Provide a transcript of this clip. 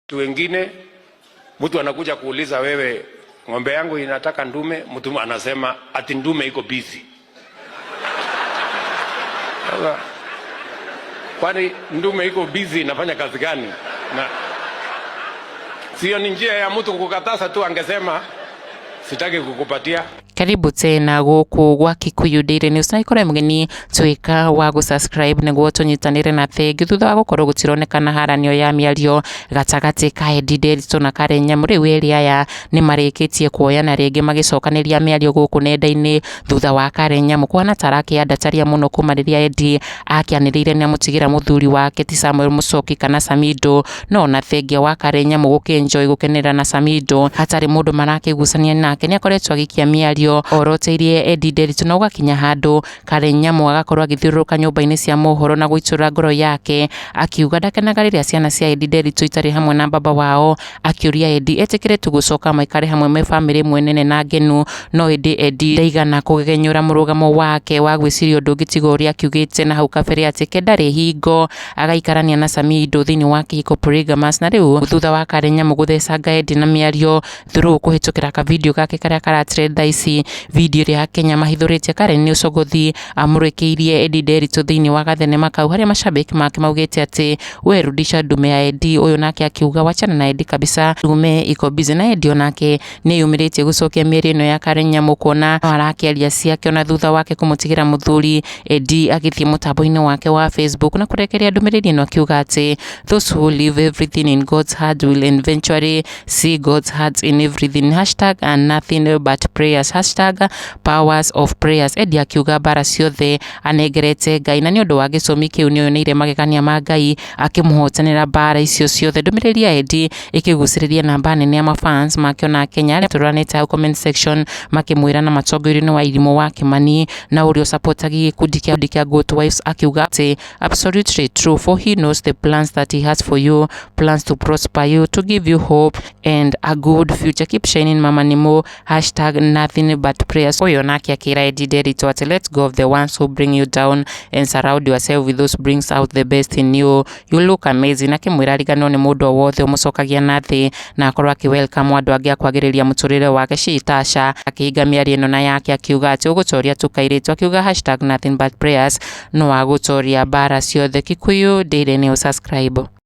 Watu wengine, mtu anakuja kuuliza wewe, ng'ombe yangu inataka ndume, mtu anasema ati ndume iko busy. Sasa kwani ndume iko busy inafanya kazi gani? Na sio ni njia ya mtu kukataza tu, angesema sitaki kukupatia. Karibu tena gũkũ gwa Kikuyu Daily News, na ikorwo mũgeni tuĩka wa gũ-subscribe nĩguo tũnyitanĩre. Na thengiũ, thutha wa gũkorwo gũtironekana haranio ya mĩario gatagatĩ ka Eddie Nderitu na Karen Nyamu, rĩu erĩ aya nĩ marĩkĩtie kuoyana rĩngĩ magĩcokanĩria mĩario gũkũ nenda-inĩ, thutha wa Karen Nyamu kuhana ta arakĩandataria mũno kuma rĩrĩa Eddie akĩanĩrĩire nĩ amũtigĩra mũthuri wake ti Samuel Muchoki kana Samido. No ona thengia wa Karen Nyamu gũkĩenjoy gũkenerera na Samido hatarĩ mũndũ marakĩgucania nake, nĩ akoretwo agĩikia mĩario oroteirie Eddie Nderitu, na ũgakinya handũ Karen Nyamu agakorwo agĩthiũrũrũka nyũmba-inĩ cia mohoro na gũitũrũra ngoro yake, akiuga ndakenaga rĩrĩa ciana cia Eddie Nderitu itarĩ hamwe na baba wao, akĩũria Eddie etĩkĩre tu gũcoka maikare hamwe me bamĩrĩ ĩmwe nene na ngenu. No ĩndĩ Eddie ndaigana kũgegenyũra mũrũgamo wake wa gwĩciria ũndũ ũngĩ tiga ũrĩa akiugĩte na hau kabere, atĩ ke ndarĩ hingo agaikarania na Samido thĩinĩ wa kĩhiko polygamous. Na rĩu thutha wa Karen Nyamu gũthecanga Eddie na mĩario through kũhĩtũkĩra ka video gake karĩa karatrend thaa ici, video ĩrĩa Kenya mahithũrĩtie Karen nĩ ũcogothi amũrĩkĩirie Eddie Nderitu thĩinĩ wa gathenema kau, harĩa mashabiki make maugĩte atĩ we rudisha ndume ya Eddie. Ũyũ nake akiuga wachana na Eddie kabisa, ndume iko busy. Na Eddie onake nĩ yumĩrĩtie gũcokia mĩario ĩno ya Karen Nyamu, kuona no arakĩaria ciake ona thutha wake kũmũtigĩra mũthuri. Eddie agĩthiĩ mũtambo-inĩ wake wa Facebook na kũrekeria ndũmĩrĩri ĩno, akiuga atĩ those who leave everything in God's hand will eventually see God's hands in everything, #and nothing but prayers, #powers of prayers. Eddie akiuga mbara ciothe anengerete Ngai, na nĩ ũndũ wa gĩtũmi kĩu nĩ oneire magegania ma Ngai akĩmũhotanĩra mbara icio ciothe. Ndũmĩrĩri ya Eddie ĩkĩgucĩrĩria namba nene ya mafans make ona Kenya arĩa tũranĩte hau comment section, makĩmwĩra na matongorio nĩ wa irimũ wa Kimani na ũrĩa ũcapotagia gĩkundi kĩa Good Wives, akiuga atĩ absolutely true, for he knows the plans that he has for you, plans to prosper you, to give you hope and a good future. Keep shining, Mama Nimo, #nothing but prayers. Ũyũ nake akĩra Eddie Nderitu atĩ let go of the ones who bring you down and surround yourself with those brings out the best in you. You look amazing. Akĩmwĩra ariganĩrwo nĩ mũndũ o wothe ũmũcokagia na thĩ na akorwo akĩ welcome andũ angĩ akwagĩrĩria mũtũrĩre wake. Shitasha akĩhinga mĩario ĩno na yake, akiuga atĩ ũgũtoria tu kairĩtu, akiuga #nothing but prayers no agũtoria mbara ciothe. Kikuyu Daily News, subscribe.